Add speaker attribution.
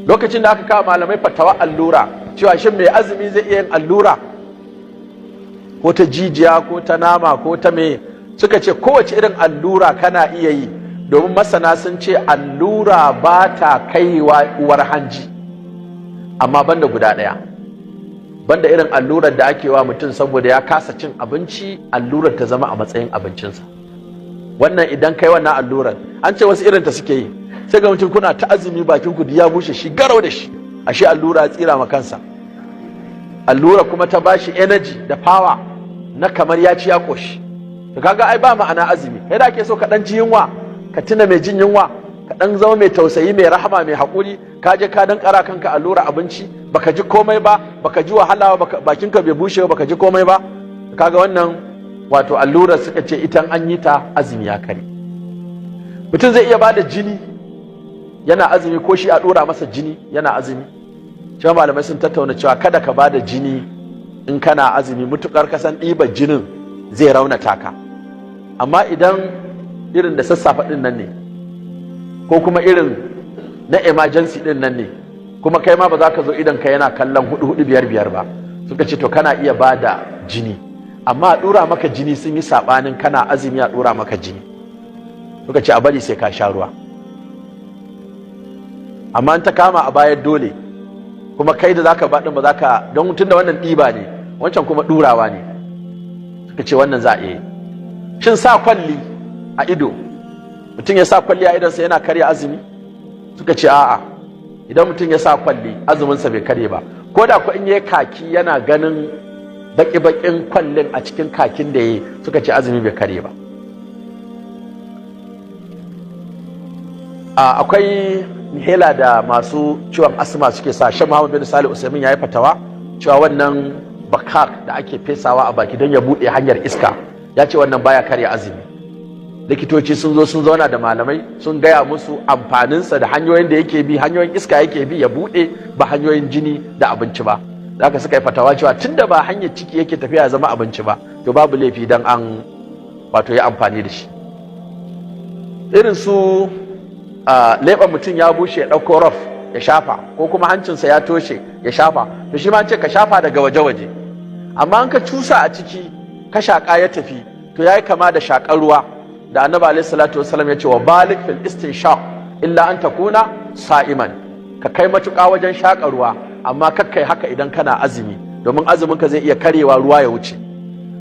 Speaker 1: Lokacin da aka kawo malamai fatawa allura, cewa shin mai azumi zai iya yin allura ko ta jijiya ko ta nama ko ta me, suka ce kowace irin allura kana iya yi, domin masana sun ce allura ba ta kaiwa uwar hanji, amma banda guda ɗaya, banda irin allurar da ake wa mutum saboda ya kasa cin abinci, allurar ta zama a matsayin abincinsa. Wannan idan kai wannan allurar, an ce wasu irin ta suke yi, sai ga mutum kuna ta azumi, bakin ku ya bushe, shi garau da shi, ashe allura tsira ma kansa. Allura kuma ta bashi energy da power na kamar ya ci ya koshi. To kaga ai ba ma'ana azumi. Kai da ake so ka dan ji yunwa, ka tuna mai jin yunwa, ka dan zama mai tausayi, mai rahama, mai haƙuri, ka je ka dan kara kanka allura abinci, baka ji komai ba, baka ji wahala ba, bakinka bai bushe ba, baka ji komai ba. Kaga wannan wato allura, suka ce itan an yi ta azumi ya kare. Mutum zai iya bada jini yana azumi, ko shi a dora masa jini yana azumi? Cewa malamai sun tattauna cewa kada ka bada jini in kana azumi, mutukar kasan ɗiba jinin zai raunata ka. Amma idan irin da sassafe ɗin nan ne, ko kuma irin na emergency ɗin nan ne, kuma kai ma ba za ka zo idan ka yana kallon hudu hudu, biyar biyar ba, suka ce to kana iya bada jini. Amma a ɗura maka jini, sun yi saɓanin kana azumi a ɗura maka jini, suka ce a bari sai ka sha ruwa. Amma in ta kama a bayan dole, kuma kai da zaka baɗin ba zaka don tunda wannan ɗiba ne, wancan kuma ɗurawa ne, suka ce wannan za a iya. Shin sa kwalli a ido, mutum ya sa kwalli a idonsa, yana karya azumi? Suka ce a'a, idan mutum ya sa kwalli azuminsa bai karye ba, ko da ko in yi kaki yana ganin baki-bakin kwallin a cikin kakin da ya, suka ce azumi bai karye ba. Akwai inhaler da masu ciwon asma suke sa. Shan Muhammad bin Salih Usaimin ya yi fatawa cewa wannan bakak da ake fesawa a baki don ya buɗe hanyar iska, ya ce wannan baya karya azumi. Likitoci sun zo sun zauna da malamai, sun gaya musu amfaninsa da hanyoyin da yake bi, hanyoyin iska yake bi ya buɗe, ba hanyoyin jini da abinci ba. Da haka suka yi fatawa cewa tunda ba hanyar ciki yake tafiya ya zama abinci ba, to babu laifi dan an wato yi amfani da shi. Irin su leɓen mutum ya bushe, ya ɗauko rof ya shafa, ko kuma hancinsa ya toshe ya shafa, to shi ma ce ka shafa daga waje-waje. Amma an ka cusa a ciki ka shaƙa ya tafi, to ya yi kama da shaƙar ruwa da Annabi alaihi salatu wasallam ya ce wa balik fil istinshaq illa an takuna sa'iman, ka kai matuƙa wajen shaƙa ruwa, amma kakkai haka idan kana azumi, domin azumin ka zai iya karewa ruwa ya wuce.